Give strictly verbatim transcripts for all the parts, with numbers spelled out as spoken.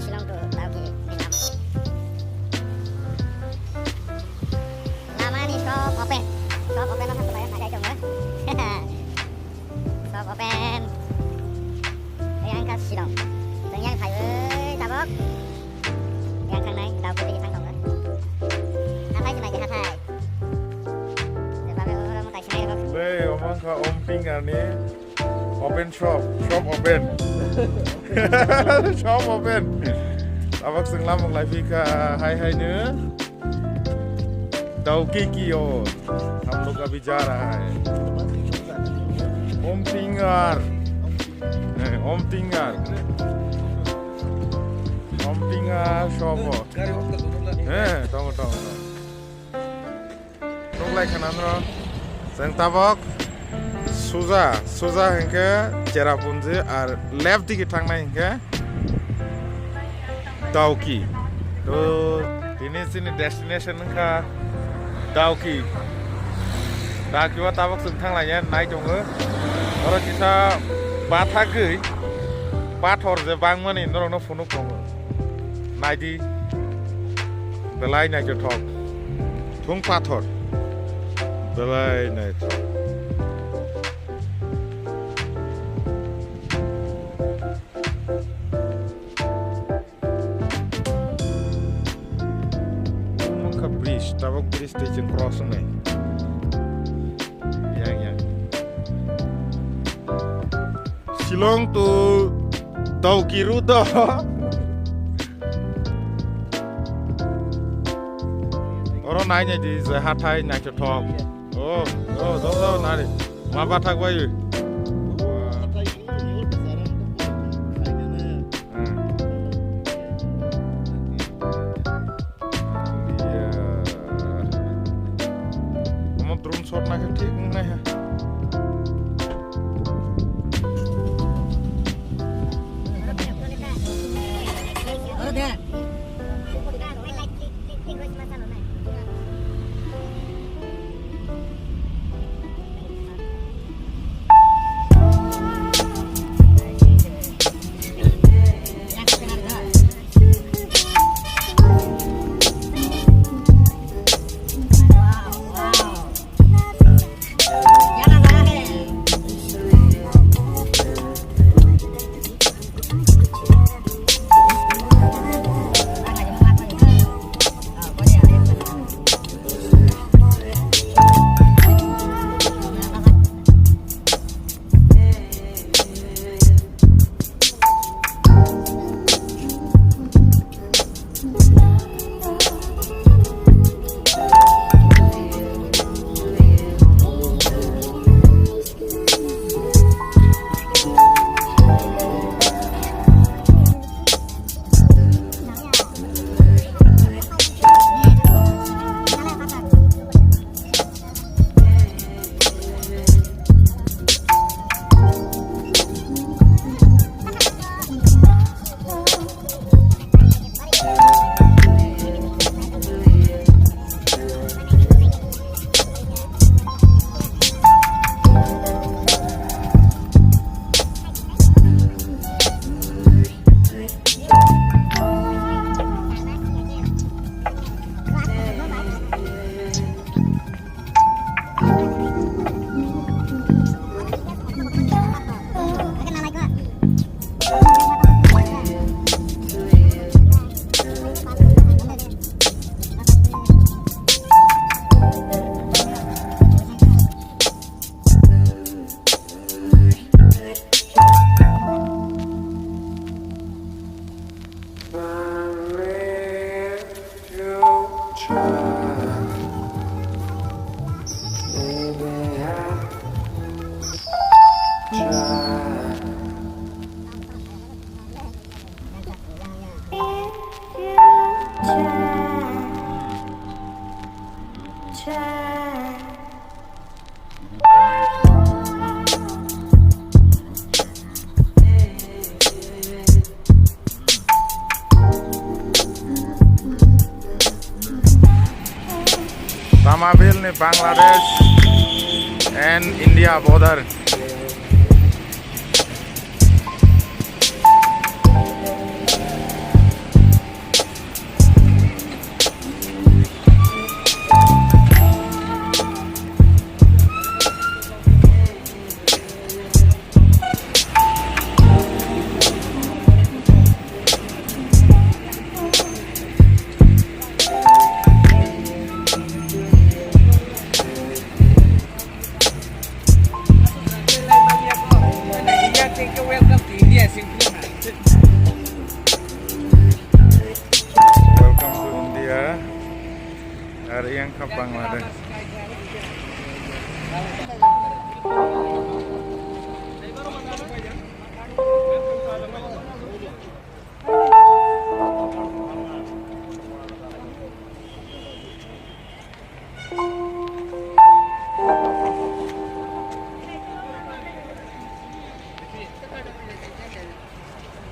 Shillong to Dawki ni lama. Lama ni shop open. Shop open no thang bai, thang bai tongo. Shop open. Yang ka Shillong. Yang phai tabok. Yang thangnai Dawki tei thang tongo. Hathai sinai hathai. Jeba be oro mo tai sinai ro. Be omang ka Omping ani. Open shop, shop open. Shop open. Tabok chwng lamuk lai phi kha hai hai no. Dawki ki o. Hum log abhi ja raha hai. Ompingar. Eh, Ompingar. Ompingar shop o. Eh, tamo, tamo, tamo. Nuklai khana no. Chwng tabok suja, suja hinkhe Cherrapunji ar left digi thangnai hinkhe Dawki. To tini chini destination wngkha Dawki. Dawki o tabok chwng thanglaiya nai tongo. Oro kisa bathagwi pathor je bangmani norokno phunuk tongo. Naidi. Belai naithothok. Thung pathor. Belai naithok. Wngkha bridge, tabok bridge twi chwng cross wngnai. Yang, yang. Shillong to Dawki road o. Oro nai nai di je hathai naithothok. Oh, oh, dong dong nari. Ma bathak bai. Bangladesh and India border. Welcome to India. Ari yang ka Bangladesh.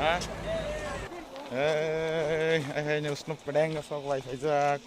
Ha? Ei, ai hai, news nuk pedeng sok lai saijak.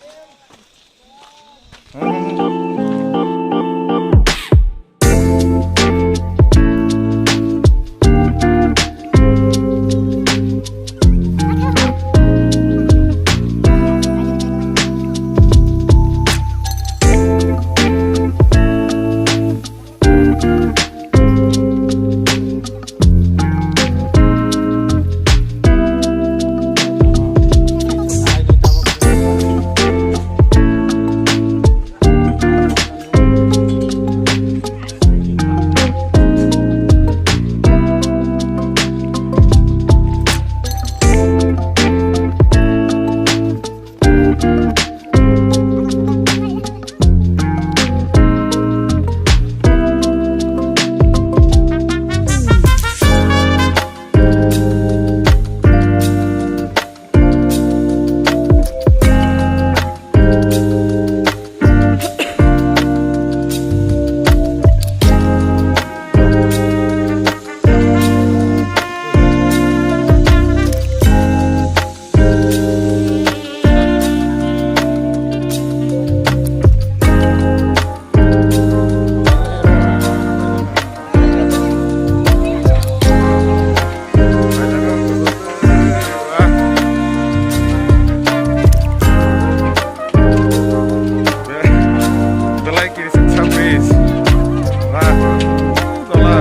Belai kiri siksa bridge. Wah, tola.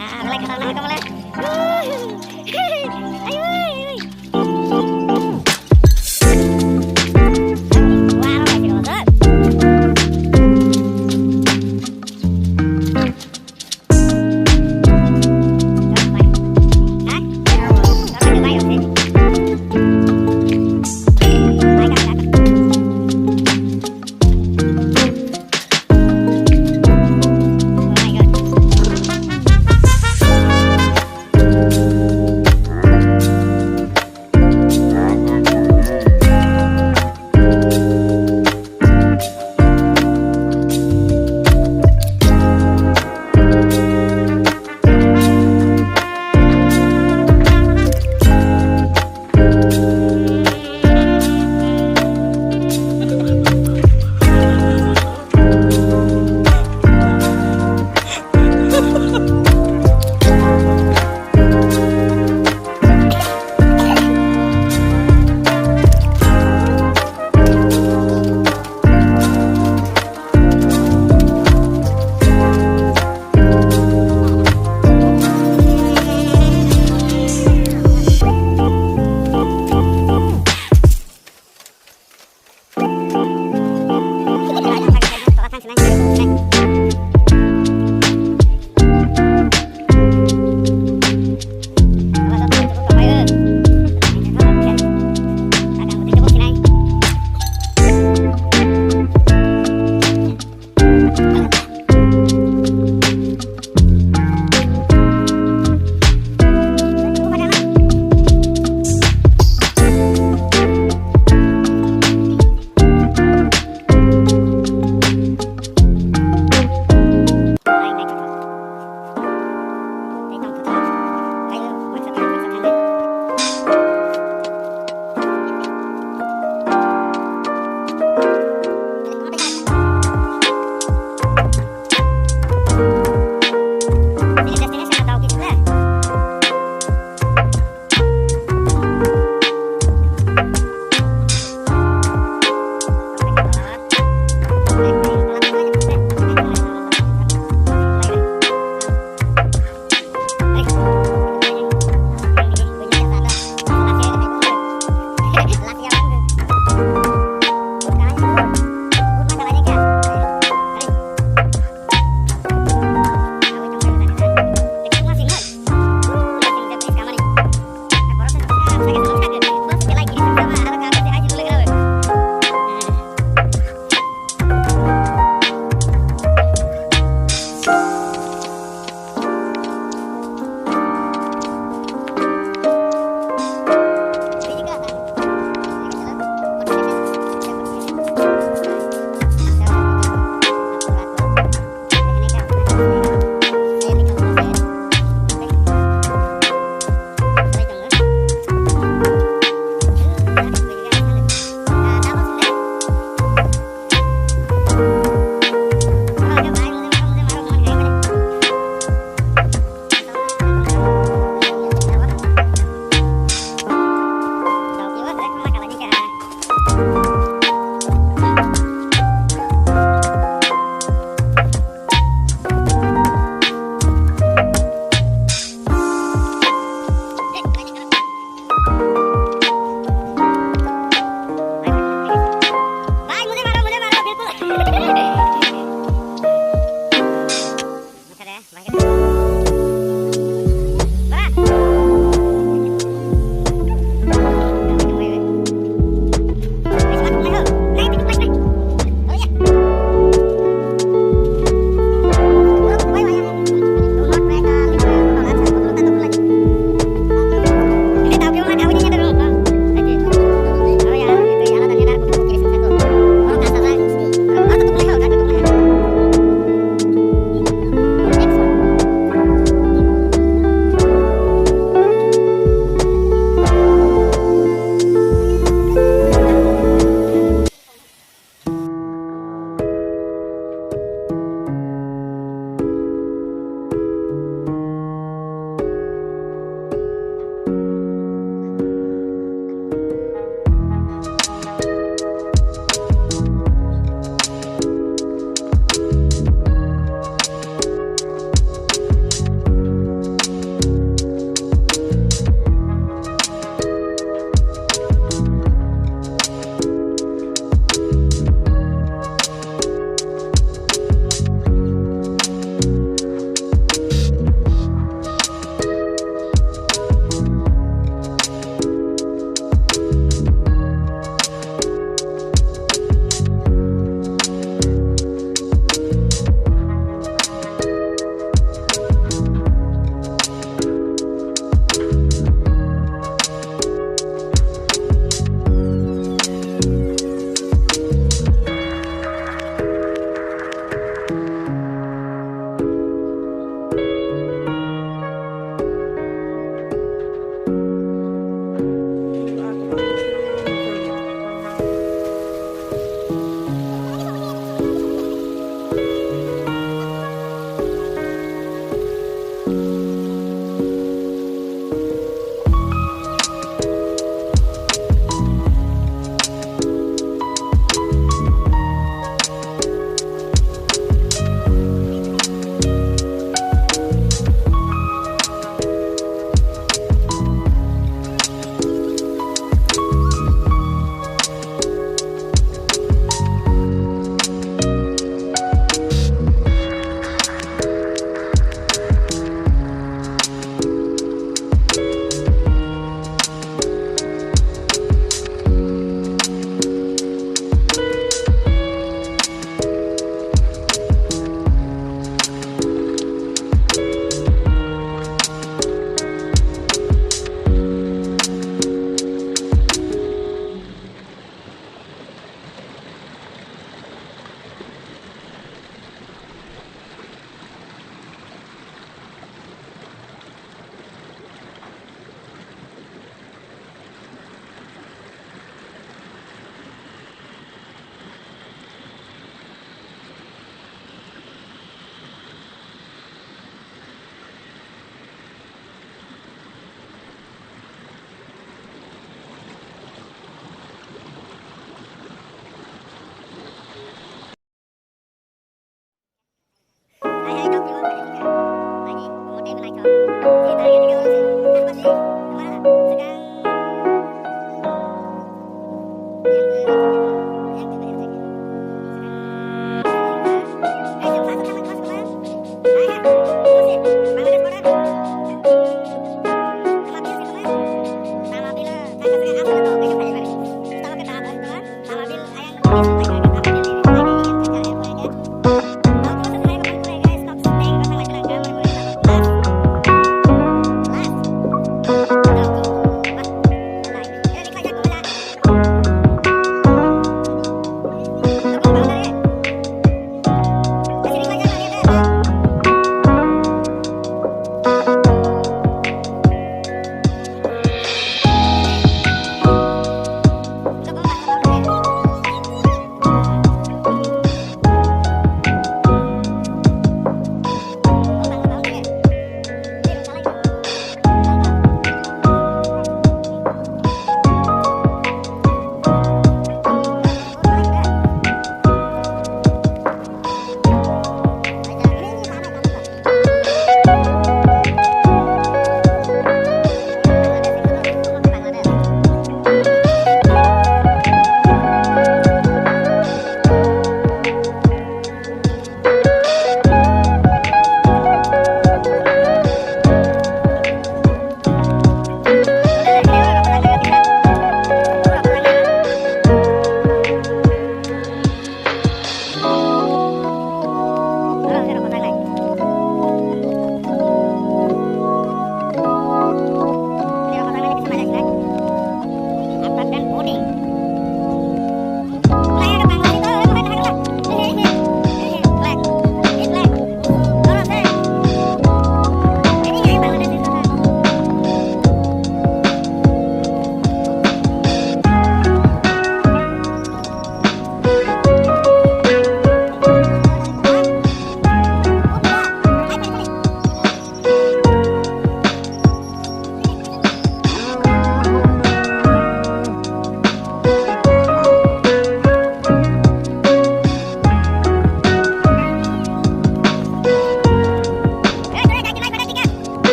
Ah, belai khatarnak kha mole. Ai, ai, ai. Wah, belai khatarnak.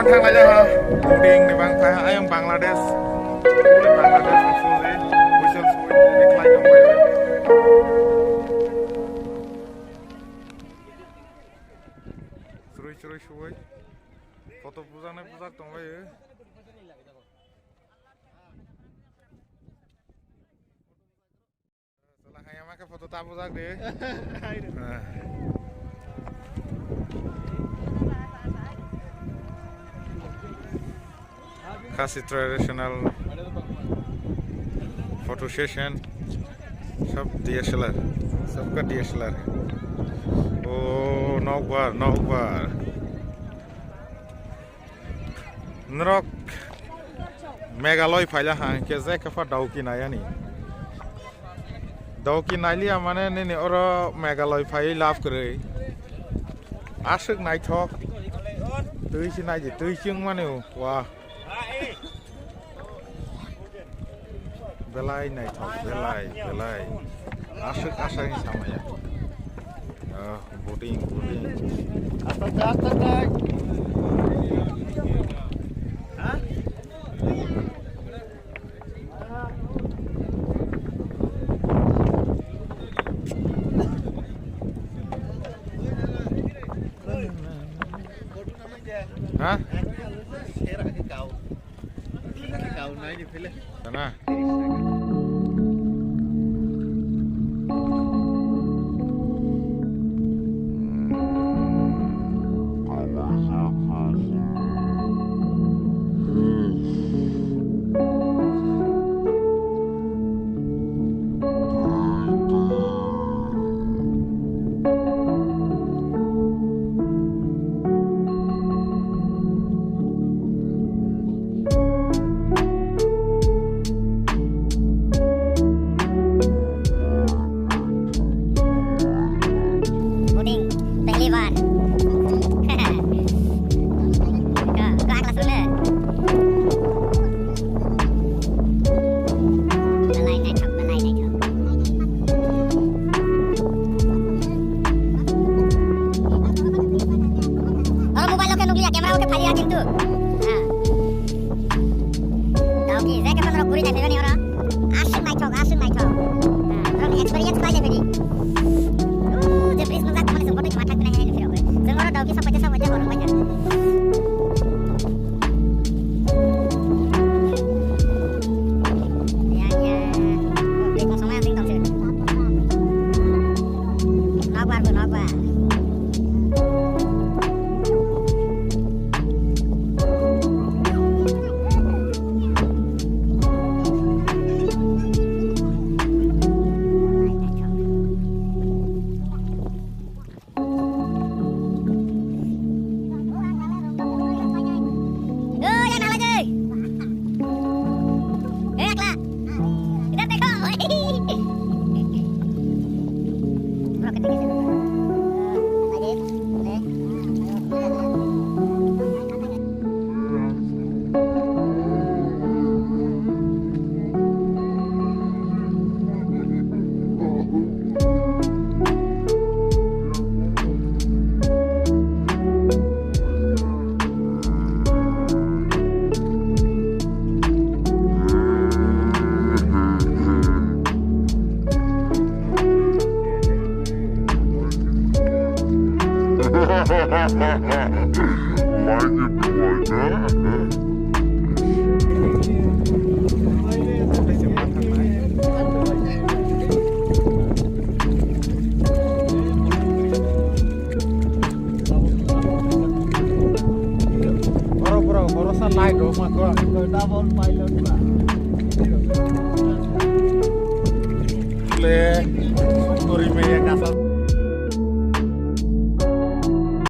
Thanglaijak ha, boating ni bang phai ha, ayang Bangladesh. Ule Bangladesh ni suji, Buisal suji, ni khlai tong bai. Churui churui suwi. Photo bujak nai bujak tong bai. Chwla kha yama khe photo ta bujak de. Khasi traditional photo session. Sob D S L R, sabka D S L R. O nokbar, nokbar. Norok Meghalaya phaila ha, hwnkhe je khe pha Dawki nai ani. Dawki nailiya mane nini oro Meghalaya phaiwi lab kwrwi. Aswk naithok. Twi se naidi, twi se wngmani o. Wah. Belai naithok, belai, belai. Aswk aswk ni samaya. Ah, boating, boating. Aste, aste, aste. Ha? Ha? Sana. Boating, pehli baar. Ka, ka class le. Belai naithok, belai naithok. Oro mobile o khe nukliya, camera o khe phaliya kintu. Ha. Dawki, je khe phano guri nai phaibani oro. Aswk naithok, aswk naithok. Ha, oro experience khlai nai phaidi. O, je bridge nukjak, tongmani chwng kotor khe ma thang nai nai phirogwi. Chwng oro Dawki sok paide, sok paide, borok bai kha. Ya, ya. Bridge no somai asing tong se. Nokbar bo, nokbar. Like it like that. Boro, boro, boro sa light rok ma ko. Double pilot ba. Le, tori me ya kasa.